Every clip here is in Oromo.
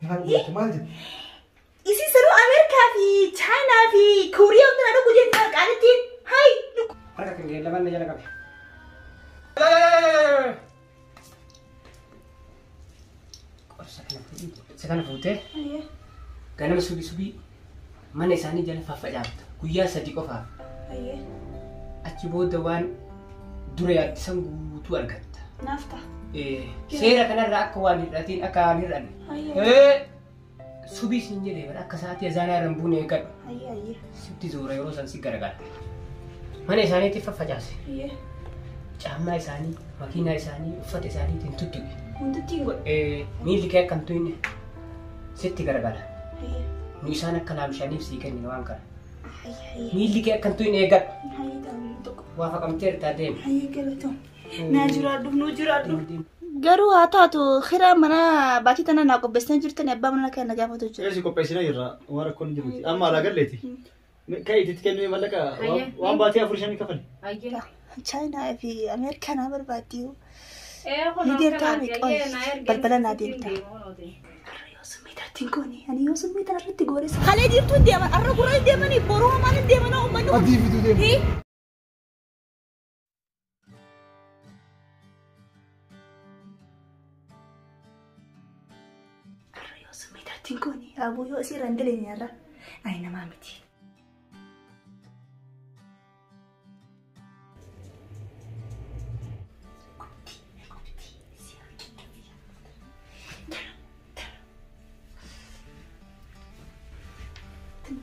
Maal jette maal jette? Isin sanuu Ameerikaa fi Chaayinaa fi Kooriyaa hunda na dhugu jetti qaalittiin. Hai! Harka kan kee lamaan na jala qabe. Qorsa kana fuudhii isa kana fuutee ganama subii subii mana isaanii jala faffacaafta. Guyyaa 3 qofaaf. Achi booda waan dura yaaddisan guutuu argatta. Naaf ta'a. Seera kanarraa akka waan hir'atiin akka waan hir'anne. Subii siin jedhee bara akka sa'aatii azaanaa irra hin buune eeggadhu. Sitti zoora yeroo san si garagala. Mana isaaniitti faffacaase. Caammaa isaanii, makiinaa isaanii, uffata isaaniitiin tuttuqi. Hundatti hin godhe. Miilli kee akka hin tuyne sitti garagala. Nu isaan akka laamshaniif sii kennina waan kana. Miilli kee akka hin tuyne eeggadhu. Waa faqamteertaa deemi. Naa jiraadhu, nuu jiraadhu. Garuu haa taatu kiraa mana baatii tana naa qopheessanii jirtan abbaa mana kana gaafatu jira. Eessi qopheessinee jirra waan rakkoon hin jiruuti. Amma alaa galleeti. Ka'ii itti kennee mallaqa waan baatee 4 5 kafali. Chaayinaa fi Ameerikaa naa barbaaddi. Ni deemtaa meeqa balbala naa deemtaa. Har'a yoo summii tartiin goone ani yoo summii tana irratti goone halee jirtu deeman har'a gurra deemanii boruu maal deeman uummanni kun. Adii fiduu deema. Har'a yoo summii tartiin goone aboo yoo asirra hin daleenye har'a ani namaa miti.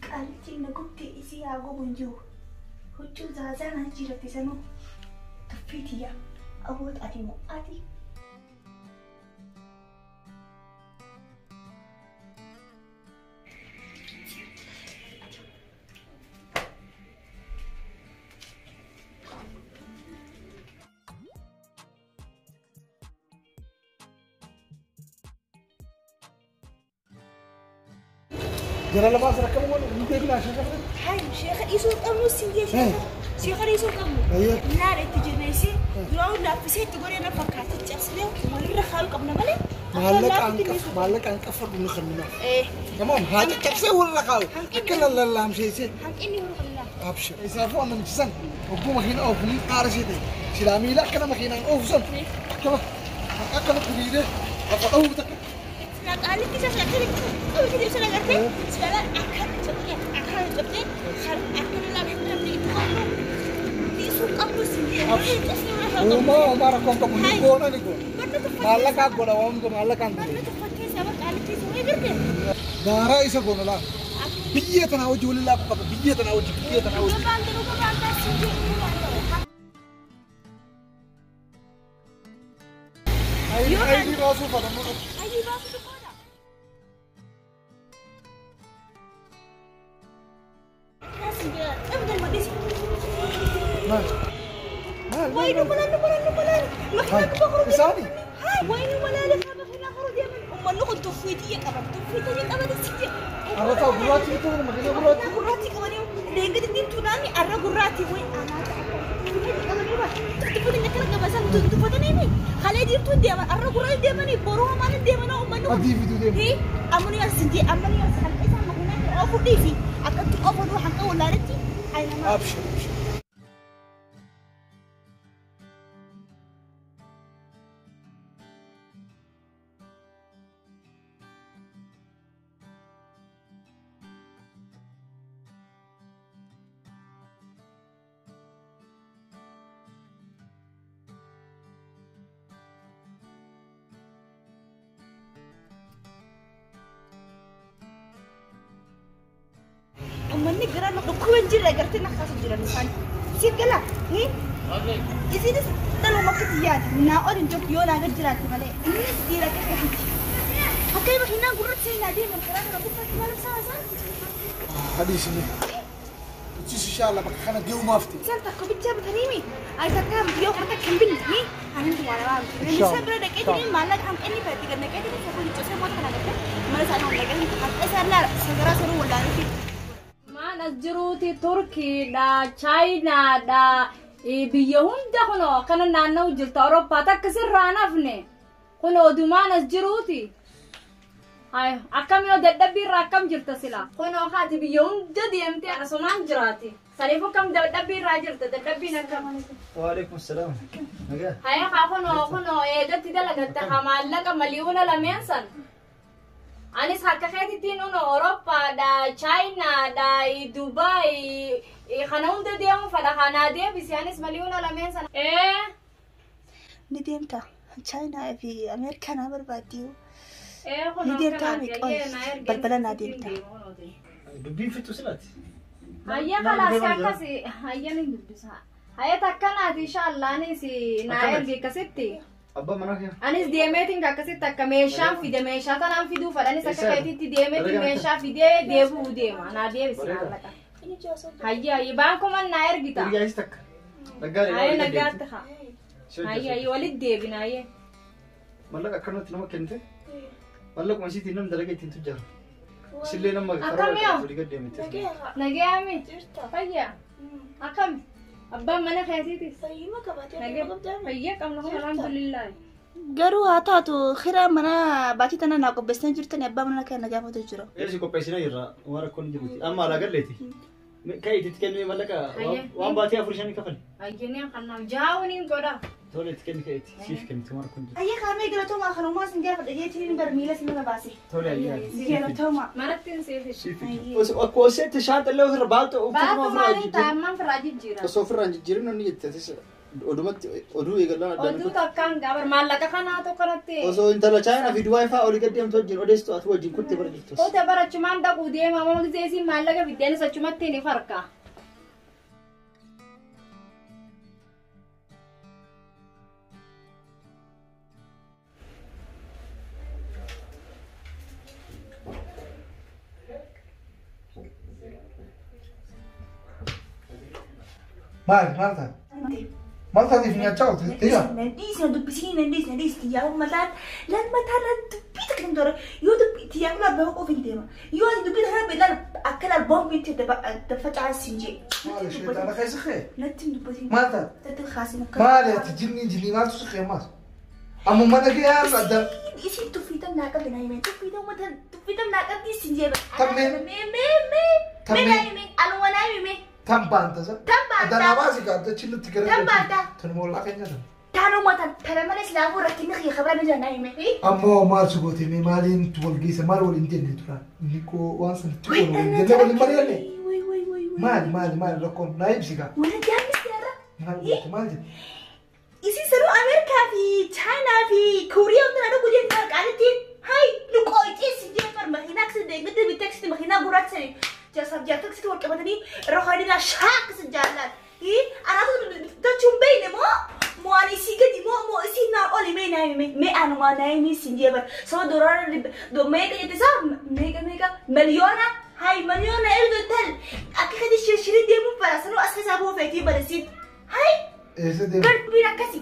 Qaalichi na gubdee isii haa gubu hin jiru. Huccuu zaazaa naan jiratte sanuu tuffii tiyya aboota ati moo ati. Jara lamaa as rakkama waan hin beeknaa sheeka fudhate. Hai, sheeka dhiisuu qabnu siin jee sheeka. Sheeka dhiisuu qabnu. Naadha itti jabeessee duraan laaffisee itti godhee na fakkaata cabsinee walirra kaayuu qabna malee. Maallaqaan qaffadhu nu kennumaaf. Tamam haa caccabsee walirra kaayu akka lallaamseessee. Hanqinni warra qabnaa. Abshir. Isaafuu namtisan hogguu makiina oofu ni qaara ishee ta'e. Silaa miila akkana makiinaan oofu san akkana akkana diriiree lafa dhahuu takka. Qaalitti isa akkana qabate ibsa agartee silaa akkana cabsee akkana cabsee akkana laaffisee itti qabnu dhiisuu qabnu siin jee. Uumaa uumaa rakkoon qabu ni goona ni goona. Maallaqaan godha waan hunda maallaqaan godha. Daaraa isa goona laa. Biyya tanaa hojii waliin laaquu qaba. Biyya tanaa hojii biyya tanaa hojii. Ayii baasuu fadhamuu qabu. Ayii baasuu godha. Maal? Maal? Waynu malaan malaan malaan makiinaa gubbaa koruu Isaani? Waynu malaan makiinaa koruu deeman uummanni kun tuffiitiyya qaban tuffiitiyya qaban si jedhe. Arra ta'u gurraachi bituu makiinaa gurraachi. Gurraachi qabanii leenga diddiimtuudhaan arra gurraachi wayi anaata tuffiitiyya qabanii bara tuffiitiyya akkana qaban tuffatanii halee diimtuu deeman arra gurraachi deemanii boruu maal deeman uummanni kun. Adii fiduu deema. Ammani as jee ammani as hanqa isaa makiinaa oofuu dhiisi akkatti oofuu hanqa wallaaletti ayinamaa. Abshir. Uummanni gara na dhukkuba hin jirre agartee na kaasu jiran isaan. Siif gala? Isinis dhaluma akkatti yaadi. Naa ol hin jirtu yoo naa gad jiraatte malee. Innis dhiira akka akkasitti. Akka makiinaan gurratti seenaa deeman karaa kana gubbaatti maal ibsaa isaan? Hadiisni. Ichis inshallah bakka kana deemumaaf ta'e. Isaan takka bichaa bitanii mi? Ani takka yoo kana takka hin binne mi? Ani hundumaa nama miti. Namni isaan bira dhaqee jirin maallaqa hanqinni fedhatti gad naqee jirin safuu cicciisee moota kana gartee mana isaanii ol dhaqee hanqa isaan laala sagaraa sanuu wallaanii Maan as jiruuti Turkiidha, Chaayinaadha, biyya hunda kunoo akkana naanna'u jirta Awurooppaa takka sirraa nafne. Kun odumaan as jiruuti. Hayo akkam yoo dadhabbii irraa akkam jirta sila. Kunoo haati biyya hunda deemtee asumaan jiraati. Saniif akkam dadhabbii irraa jirta dadhabbiin akkam. Waalaikum salaam. Nagaa. Hayo haa kunoo kunoo eegatti dalagatta haa maallaqa miliyoona lameen san. Anis akka keetittiin uno Awurooppaadha, Chaayinaadha, Dubaay kana hunda deemu fadha kanaa deebisi anis miliyoona lameen sana. Ni deemta. Chaayinaa fi Ameerikaa naa barbaaddi. Ni deemtaa miqooy balbala naa deemta. Dubbiin fixu silaati. Hayya kalaas akkasi hayya ni dubbisa. Hayya takkanaati inshallah anis naa erge akkasitti. Abbaa manaa kee. Anis deemeetiin akkasitti akka meeshaan fide meeshaa tanaan fiduu fadha anis akka keetitti deemeetiin meeshaa fidee deebi'uu deema naa deebisi maallaqa. Hayya hayya baankuman naa ergita. Hiriyaa takka. Naggaadha. Hayya naggaatti haa. Hayya hayya walitti deebina hayya. Mallaqa akkanumatti nama kennite. Mallaquma isiitiin namni dalagaa ittiin tujjaaru. Isillee nama karaa olii gad deemte. Nagayaami. Fayyaa. Akkami? Abbaan mana keetiitis. Fayyuma qabaatee Fayyaa qabna kun alhamdulillah. Garuu haa taatu kiraa mana baatii tana naa qopheessanii jirtani abbaa mana kana gaafatu jira. Eessi qopheessinaa jirra waan rakkoon hin jiruuti. Amma alaa galleeti. Ka'ii itti kennee mallaqa waan baatii 4-5 kafali. Ayyanii kanaaf jaawuniin godha. Tole itti kenni ka'eeti siif kennitu waan rakkoon jiru. Ayya kaamee galatoomaa kanumaa sin gaafadha jeetiin bar miila sin irra baase. Tole ayyaa. Galatoomaa. Manatti hin seefishe. Akkuma seetti shaanxallee ofirra baaltu Baatu maaliin ta'a ammaan firraa jijjiira. Osoo ofirraa hin jijjiirin inni jette odumatti oduu eegallaan addaan Oduu takkaan gaabar maallaqa kanaa tokkotti. Osoo intala Chaayinaa fi Dubaay fa'aa olii gad deemtu wajjin odeessitu ati wajjin kutte bara jirtus. Koota barachumaan dhaquu deema amma gisee isiin maallaqa fiddeenis achumatti ni farka. Maal maal ta'a? Maal taatiif nyaachaa oolte? Dhiira. Dhiisna dubbisiin nan dhiisna dhiisni yaa mataan lan mataan lan dubbii takka hin dora yoo dubbii tiyyaa kun abbaa qofa hin deema yoo ani dubbii takka beelaan akka laal boombiin ta'e facaasiin jee. Maal sheexaana keessa kee? Natti hin dubbatiin. Maal ta'a? Tatti kaasin akka. Maal ati jinni jinni maaltu si kee maas? Amma mana kee yaa adda. Isin tuffiitam naa qabdi naa himee tuffiitam mataan tuffiitam naa qabdi isin jee. Tammee. Mee mee mee. Mee naa himee aluma naa himee. Tan baanta sa? Tan baanta. Adanaa baasii gaadda chillutti gara. Tan baanta. Tan moollaa keenya tan. Taanuma tan tana malee silaafuu rakkinni kiyya kabira ni jira naa himee. Ammoo maal si goote mee maaliin wal geesse maal waliin jenne turan? Inni koo waan sanatti goone waliin jenne waliin mari'anne. Maali maali maali rakkoon naa ibsi gaa. Wala jaamisi har'a. Maal goote maal jette? Isin sanuu Ameerikaa fi Chaayinaa fi Kooriyaa hunda na dhuguu deemtu qaalitti. Hai luqooyxee si jee bar makiinaa akkasi deeggartee bittee akkasitti makiinaa gurraacha jaarsaaf jaartii akkasitti wal qabatanii rohaanidhaa shaakkas jaallaan. Anaatu tachuun beeyne moo moo ani isii gadi moo moo isii naa oli mee naa hime mee anumaa naa himi siin jee bar saba doolaara meeqa jette isaa meeqa meeqa miliyoona hai miliyoona erga tal akka kadi shirshiri deemuu bara sanuu as keessaa buufeetii barasiin hai Eessa deemu? bar dubbiin akkasii.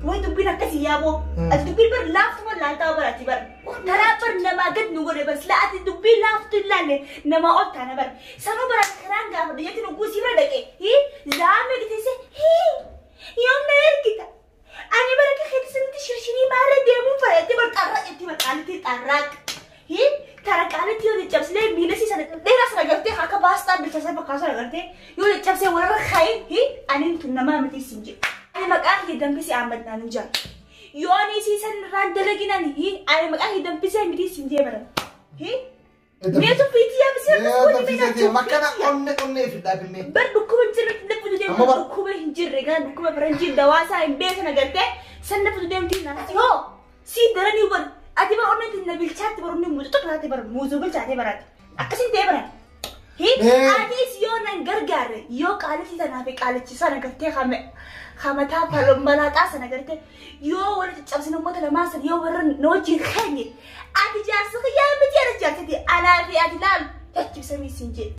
Way dubbiin akkasii yaaboo. Ati dubbiin bar laaftuma laaltaa baraati bar. Taraa bar namaa gad nu godhe bar sila ati dubbiin laaftu hin laalle namaa ol taana bar. Sanuu bara karaan gaafa dhiyyeetti nu guusii bira dhaqe. Zaame giteesse yoom na ergita. Ani bara akka keetisanitti shirshirii maarra deemuun fayyatte bar xarraa jetti bar qaalitti xarraaq. Tara qaalitti yoo caccabsilee miila sii sana dheeraa sana gartee akka baastaa bilchaasee bakkaa sana gartee yoo caccabsee warra kaayin ani tun namaa miti siin jedhe. Ani maqaa kiyya danfisee Ahmad naan hin jaallu. Yoo ani isii san irraan dalaginaan ani maqaa kiyya danfisee miti siin jee baran. Mee tuffiitii yaabisee akkas godhi mee naan Makkana onne onne fi dhaabinne. Bar dhukkuba hin jirre lafa deemu dhukkuba hin jirre gana dhukkuba faranjii dawaasaa hin beekan agartee san lafa deemtii naan yoo sii daranii bar ati bar onne na bilchaatti bar onne muuzu tokko taate bar muuzuu bilchaatee baraate akkasin ta'ee baran. Atis yoo nan gargaarre yoo qaalichi sanaa fi qaalichi sana gartee hamataa malaaxaa sana gartee yoo warra caccabsine uummata lamaan sana yoo warra na wajjin keenye ati jaarsa kiyyaa miti ana jaarsiti anaa fi ati laalu caccabsamii siin jedhe.